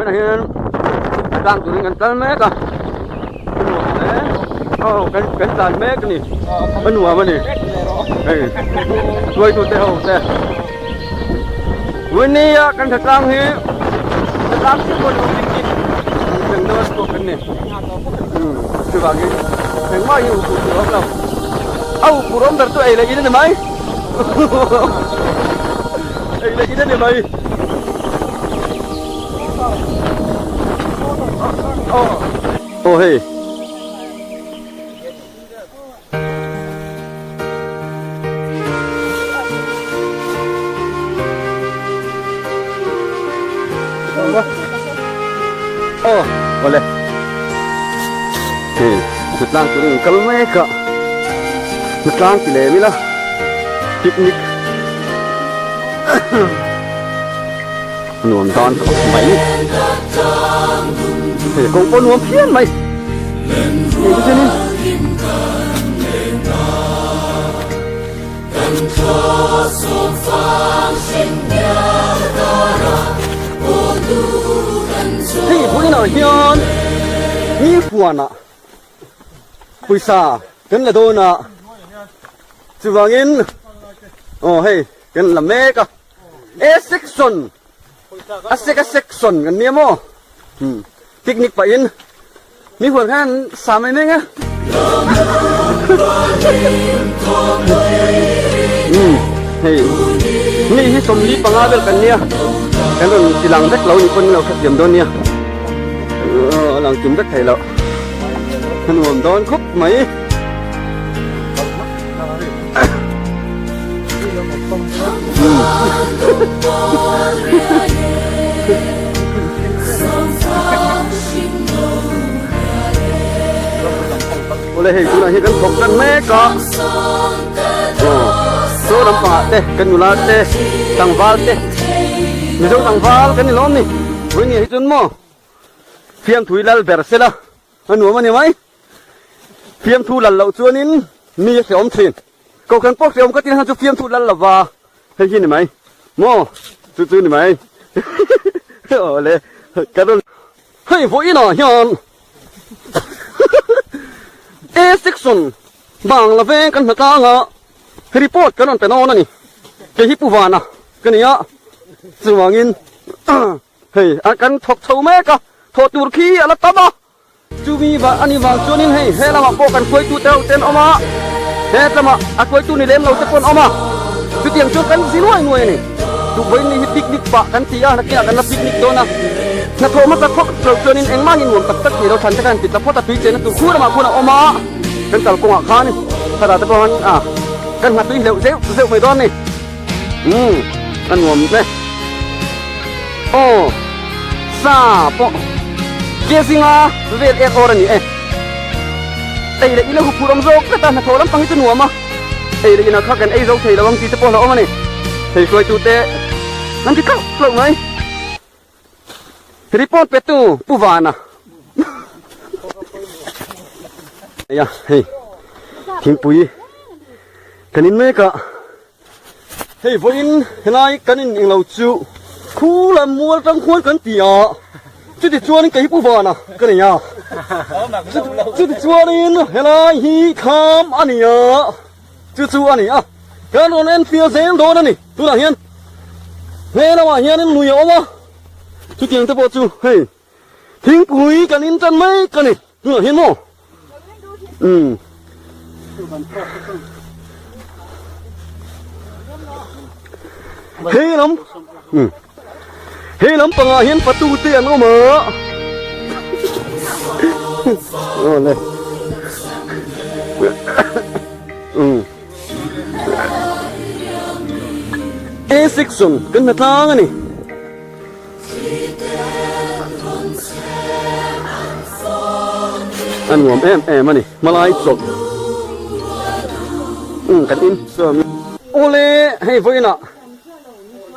Vawiinah hian tlang turin kan kal mek a a nuam hle aw kan kan tlan mek a ni a nuam a ni hei hruaitute ho te Vawinia kan tha tlang hi tha tlang chiah pawh ni lo picnic ang thleng dawn pawh kan ni umm chuvangin engmah hi u pur tur a awm lo a u pur awm ber chu ei leh in a ni mai. Ei leh in a ni mai. Aw hei. Aw awle. Hei hnatlang turin kal mek a. Hnatlang ti lem ila picnic nuam dan khawp mai hei kawng pawh nuam phian mai hei te chuanin hei vawiinah hian mi huanah Pawisa kan la dawn a, chuvangin aw hei kan la mek a, A section a sek a section kan nia maw hmm picnic pahin mi huan khan an sa mai mai ang a hmm hei mi hi 45 vel kan nia kan rawn ti lang vek lo ni pawn lo hrethiam dawn nia a lang tum vek thei lo. A nuam dawn khawp mai. Awle hei tunah hian kan thawk tan mek a. Aw saw lampangah te kan nula te tlangval te Mizo tlangval kan ni lawm ni. Vawiin hi chuan maw Fiamthui lal ber sela a nuam a ni mai. Fiamthu lal loh chuanin mi a hreawm thin. Kohhran pawh hreawm ka tih khan chu fiamthu lal lova hei hi ni mai. Maw? Chu chu ni mai. Awle ka rawn hei vawiinah hian A section Bangla veng kan hna tlanga report kan rawn pe nawn a ni. Kei hi Pu Vana ka ni a, chuvangin Hei a kan thawk chho mek a, thawh tur khi a la tam a, chumi vah a ni vang chuanin hei he lamah pawh kan hruaitu te ho te an awm a, he lamah a hruaitu ni lem lo te pawh an awm a, chutiang chuan kan zi nuai nuai a ni. Tukvawiin ni hi picnic pah kan ti a, nakinah kan la picnic dawn a, hnathawh hmasa phawt loh chuanin engmah hi nuam tak tak thei lo thlan te khan ti tla phawt a, tui chenna tur khu lamah khuan a awm a, kan kalkawngah khan thlarau te pawh khan a kan nghatui hleuh zeuh zeuh mai dawn a ni. Umm a nuam hle. Aw sa pawh ke zinga vel ek awr a ni e. Ei leh ina huphurh awm zawk tlat a, hnathawh lampang hi chu nuam a. Ei leh inah kha kan ei zo thei lo ang tih te pawh hlauhawm a ni. Hei hruaitute an ti tlauh tlauh mai. Report petu Pu Vana. Eia hei thingpui kan in mek a. Hei vawiin helai kan in englo chu khu lam mual tang khuan kan ti a, chuti chuanin kei hi Pu Vana ka nei a, chuti chuanin helai hi kham a ni a, chu chu a ni a, kan rawn en fiah zel dawn a ni, tunah hian he lamah hianin lui a awm a, chutiang te pawh chu hei thingpui kan in tan mek a ni. Tunah hian maw? Umm. Hei lam umm. Hei lam pangah hian patu te an awm a. Aw le. Umm. A section kan hna tlang a ni. A nuam em em a ni hmalai chawlh umm kan in chuan awle hei vawiinah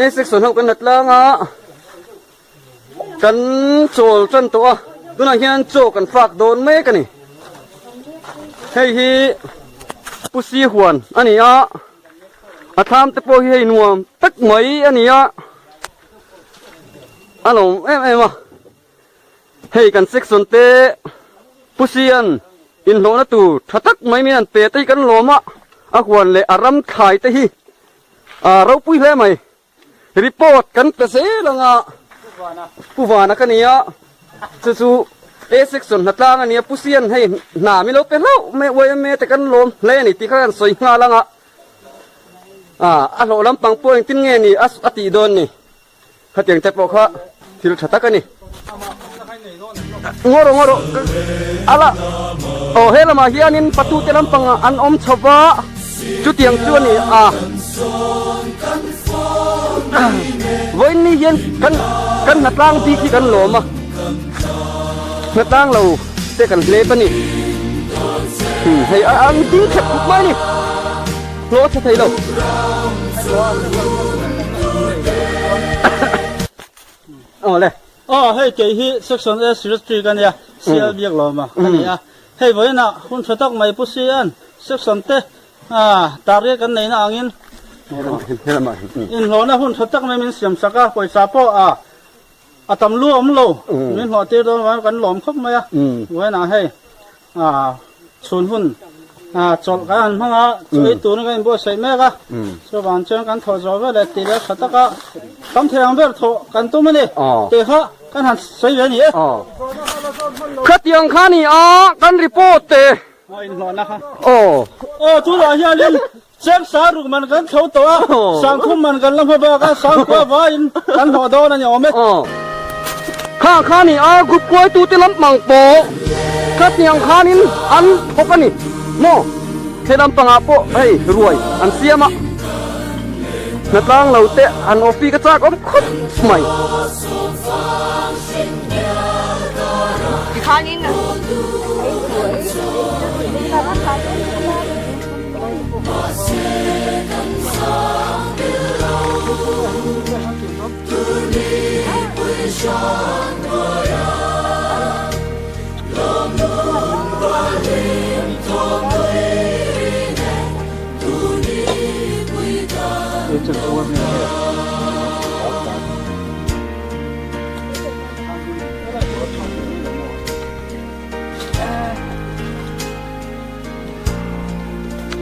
A section ho kan la tlang a kan chawl tan tawh a tunah hian chaw kan fak dawn mek a ni hei hi Pu Sihuan a ni a a thlam te pawh hi hei nuam tak mai a ni a. A lawm em em a. Hei kan section te Pu Sian inhlawhna tur tha tak mai min an pe te hi kan lawm a, a huan leh a ram thlai te hi a ropui hle mai. Report kan pe zel ang a, Pu Vana ka ni a, chu chu A section hnatlang a ni a, Pu Sian hei hna min lo pe hlauh mai yma te kan lawm hle a ni tih kha kan sawi nghal ang a, a hlawh lampang pawh engtin nge ni a tih dawn ni. Khatiang te pawh kha thil tha tak a ni. Ngaw rawh ngaw rawh ala aw he lamah hianin patute lampangah an awm chho va chutiang chu a ni a. Vawiin ni hian kan kan hnatlang bik hi kan lawm a, hnatlang lo te kan hlep a ni. Hei a ang ding khep khawp mai a ni. Hlawh tha thei lo. Aw le. Aw hei kei hi section A secretary ka nia CL biak lo ma ka ni a. Hei vawiinah hun tha tak mai Pu CN section te target kan neihna angin inhlawhna hun tha tak mai min siam sak a pawisa pawh a a tam lu awm lo min hlawh tir dawn vang kan lawm khawp mai a. Vawiinah hei Chhun hun chawlh kan han hmang a, chaw ei turin kan inbuatsaih mek a, chuvang chuan kan thawh zawh vel leh tih leh tha taka tam thei ang ber thawh kan tum a ni tih kha kan han sawi ve a ni e. Khatiang kha ni a, kan report te. Aw inhlawhna kha. Aw. Aw tunah hianin cheng sang ruk man kan tho tawh a, sangkhum man kan la hma bak a, sangkhua vaiin kan hlawh dawn a ni awm e. Aw. Kha kha ni a, group kuaitute lam hmang pawh khatiang khanin an thawk a ni maw? He lampangah pawh hei ruai an siam a, hnatlang lo te an awpi ka chak awm khawp mai.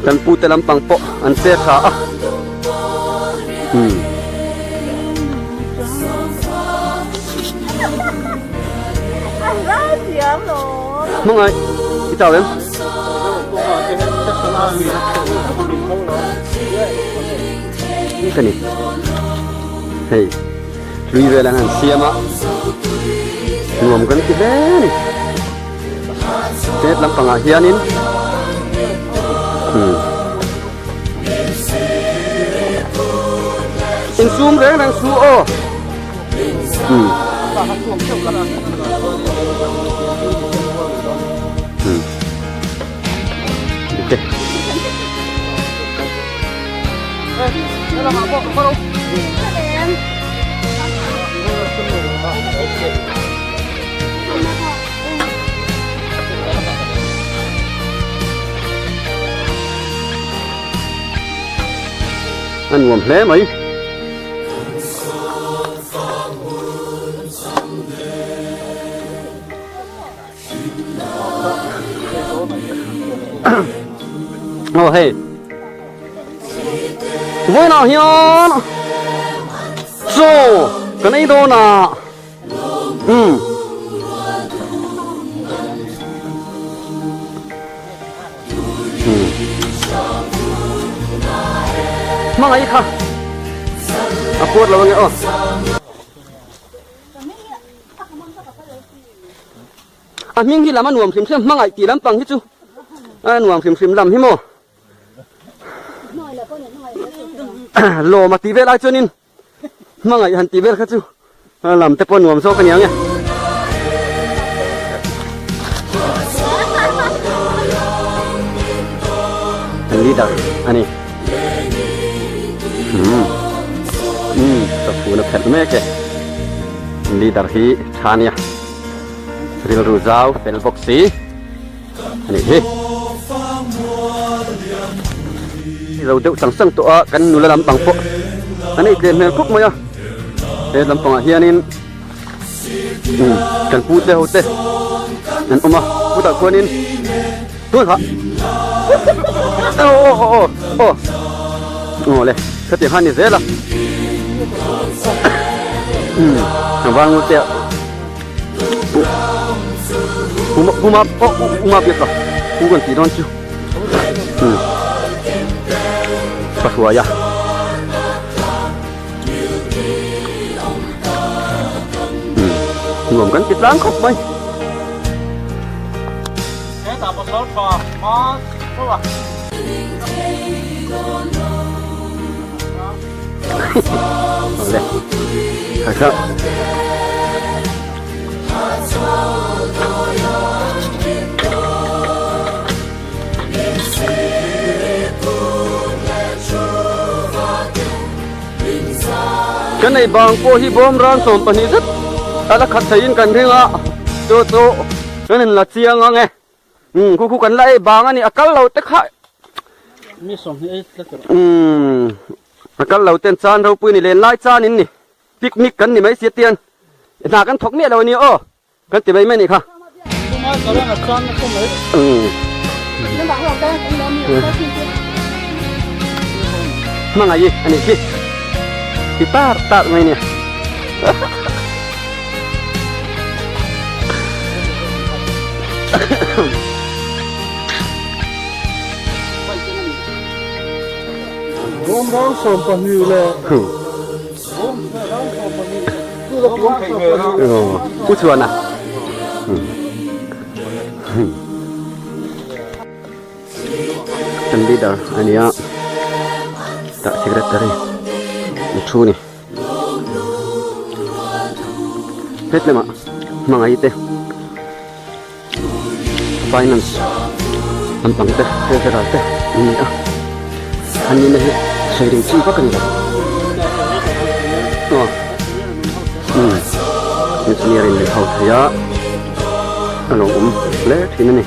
Kan pute lampang pawh an che tha a. Hmm. Hmangaih, i chau em? Ka ni. Hei, hlui vel an han siam a. Nuam kan ti hle ni. Tet lampangah hianin hmm. Insum reng reng su aw. Hmm. Hmm. Okay. A nuam hle mai. Aw hei. Vawiinah hian chaw kan ei dawn a. Umm. Umm. Hmangaih kha a puat lo ange aw. A hming hi lam a nuam hrim hrim hmangaih tih lampang hi chu a nuam hrim hrim lam hi maw. Lawm a tih vel ai chuanin Hmangaih han tih vel kha chu lam te pawh nuam zawk a niang e. Kan leader a ni. Hmm. Hmm, chawhfun a phelh mek e. Leader hi tha a nia. Rilru zau fel bawk si a nih hi. Ro deuh sang sang tawh a kan nula lampang pawh an ei tlem hmel khawp mai a he lampangah hianin. Umm kan pu te ho te an awm a chutah khuanin tun hah aw aw aw aw aw aw le khatiang khan ni zel a umm tlangval ngur te ah pu pu ma aw u ma biak a pu kan tih dawn chu umm ka hruai a. Nuam kan ti tlang khawp mai. Awle. Kha kha. Kan ei bang pawh hi bawm ran 12 zet a la khat theiin kan ring a, chu chu kan in la chiang ang e. Umm khu khu kan la ei bang a ni, a kal lo te kha. Mi 20 ei tlat rawh. Umm a kal lo ten chan ropui ni len lai chan in ni, picnic kan ni mai sia tian hna kan thawk miah lo a ni aw. Kan ti mai mai nih kha. Hmangaih i a nih khi. Ti tar tar mai nia. Rawng 12 leh. Pu Chuana. Kan leader a nia tah secretary a thu ni het lamah hmangaih te finance lampang te treasurer te an ni a an nihna hi sawi ring chi vak a ni lo aw umm engineer in min hau thei a a lo awm hle thin a ni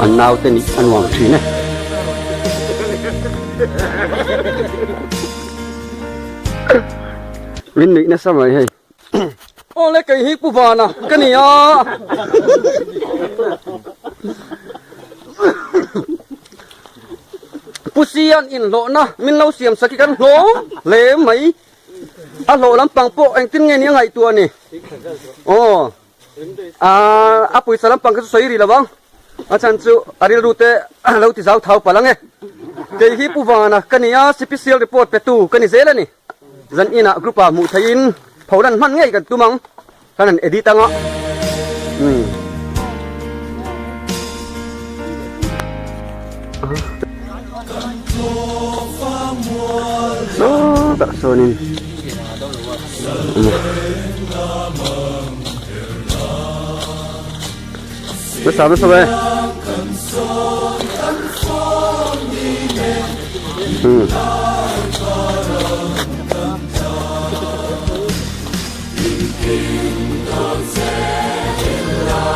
an naute nih a nuam thin e. Min nuih nasa mai hei. Awle kei hi Pu Vana ka ni a. Pu Sian inhlawhna min lo siam sak hi kan hlawm hle mai. A hlawh lampang pawh engtin nge ni a ngaihtuah ni. Aw. A pawisa lampang kha chu sawi rih lo ang. A chhan chu a rilru te lo ti zau thau palh ang e. Kei hi Pu Vana ka ni a, Sipisial report petu ka ni zel a ni. Zan inah group ah hmuh theihin pholan hman ngei kan tum ang, kan han edit ang a. Umm. Sawtah sawnin Nasa nasa ve. Hmm.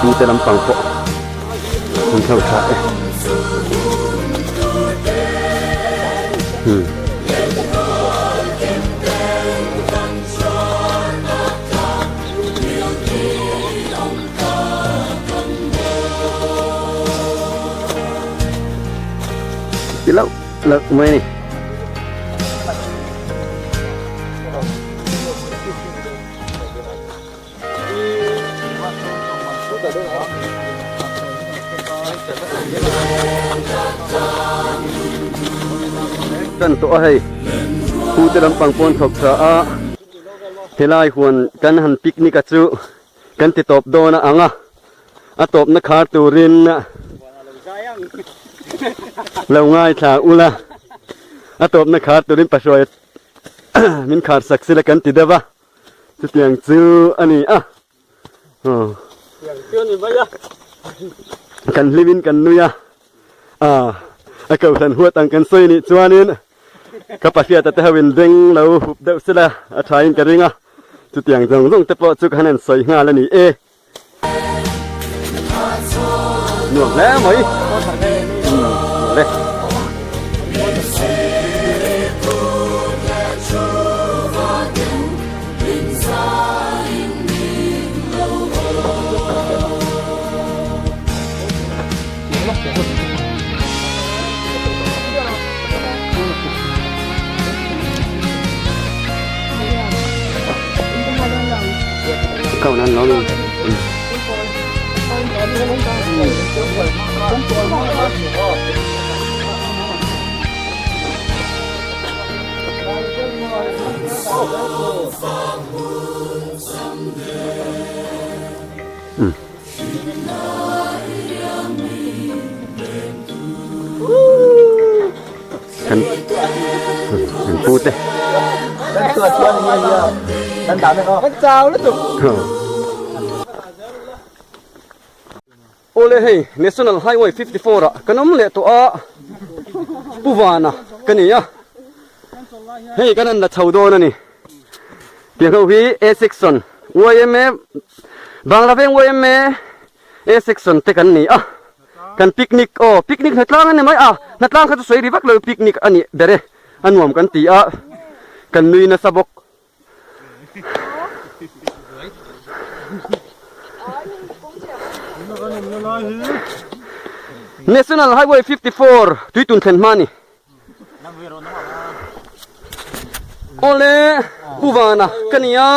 Tute lampang pawh an thlo tha e. Hmm. Ti loh loh mai a ni. Tan tawh a hei pute lampang pawn thawk tha a helai huan kan han picnic a chu Kan ti tawp dawn a ang a, a tawpna khar turin lo ngaithla ula, a tawpna khar turin Pahruaia min khar sak sila kan ti deuh a, chutiang chu a ni a, aw kan hlimin kan nui a, a kohhran huat ang kan sawi nih chuanin ka Pahriata te ho in beng lo hup deuh sila a thain ka ring a. Chutiang zawng zawng te pawh chu ka han en sawi nghal a ni e. Nuam hle mai. Umm le. Kau nan lo ni. Kan kan pu te. Awle hei National Highway 54 ah kan awm leh tawh a Pu Vana ka ni a hei kan han la chho dawn a ni tiang ho hi A section YMA Bangla veng YMA A section te kan ni a kan picnic aw picnic hnatlang a ni mai a hnatlang kha chu sawi ri vak lo picnic a nih ber e a nuam kan ti a kan nui nasa bawk. National Highway 54 tuitun thlen hma ni. Awle Pu Vana ka nia.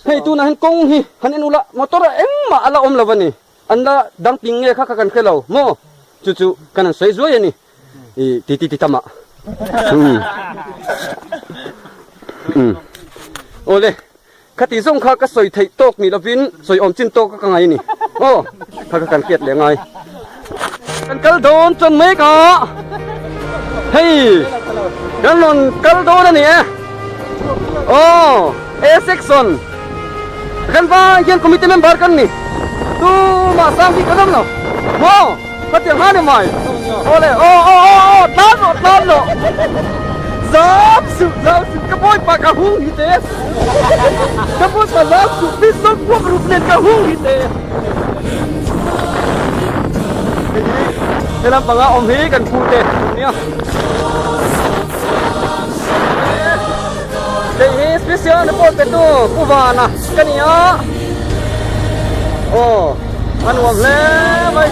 Hei tunah hian kawng hi han en ula motor ah engmah a la awm lo a ni. An la dang ping nge kha kha kan hre lo maw? Chu chu kan han sawi zuai a ni. I ti ti ti tamah. Awle khati zawng kha ka sawi theih tawk ni lovin sawi awm chin tawk ka ngai a ni. Aw kha kha kan hriat leh ngai. Kan kal dawn chuan mek a hei kan rawn kal dawn a ni e. Aw A section kan vai hian committee member kan ni. Tumah sang hi kan awm lo maw khatiang han emai. Awle aw aw aw aw tlan rawh tlan rawh zam suh zam suh ka bawipa ka hung hi te ka bawipa zam suh pistol puak rup nen ka hung hi te. Hei hi he lampanga awm hi kan phu te nia. Hei hi special report pe tu Pu Vana ka ni a. Aw a nuam hle mai.